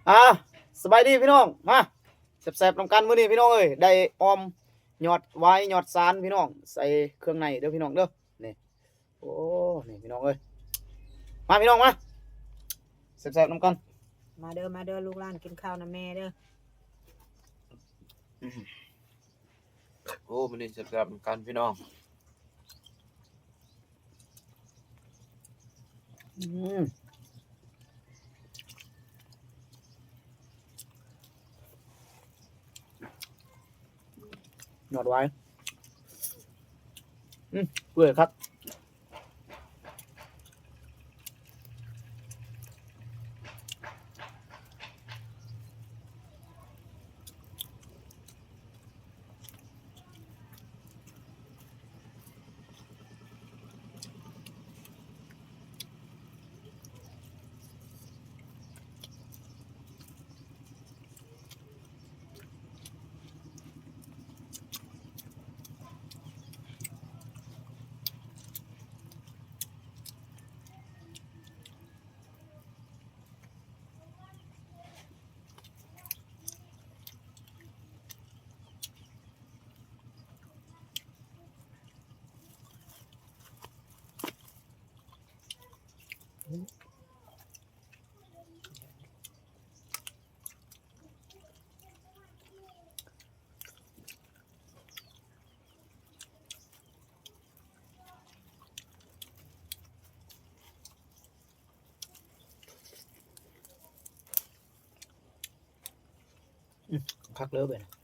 ອ່າ ສະບາຍດີພີ່ນ້ອງ ມາແຊບໆນຳກັນມື້ນີ້ພີ່ນ້ອງເອີຍ ໄດ້ອ່ອມຍອດຫວາຍຍອດຊານພີ່ນ້ອງ ໃສ່ເຄື່ອງໃນເດີພີ່ນ້ອງເດີ ນີ້ ໂອ້ ນີ້ພີ່ນ້ອງເອີຍ ມາພີ່ນ້ອງມາ ແຊບໆນຳກັນ ມາເດີ ມາເດີ ລູກຫຼານກິນເຂົ້ານຳແມ່ເດີ. ໂອ້ ມື້ນີ້ແຊບໆນຳກັນພີ່ນ້ອງ ອືມ ຍອດຫວາຍ ອືມ ເປື່ອຍຄັກ. ອືມ ຄັກເລີຍເວີຍ.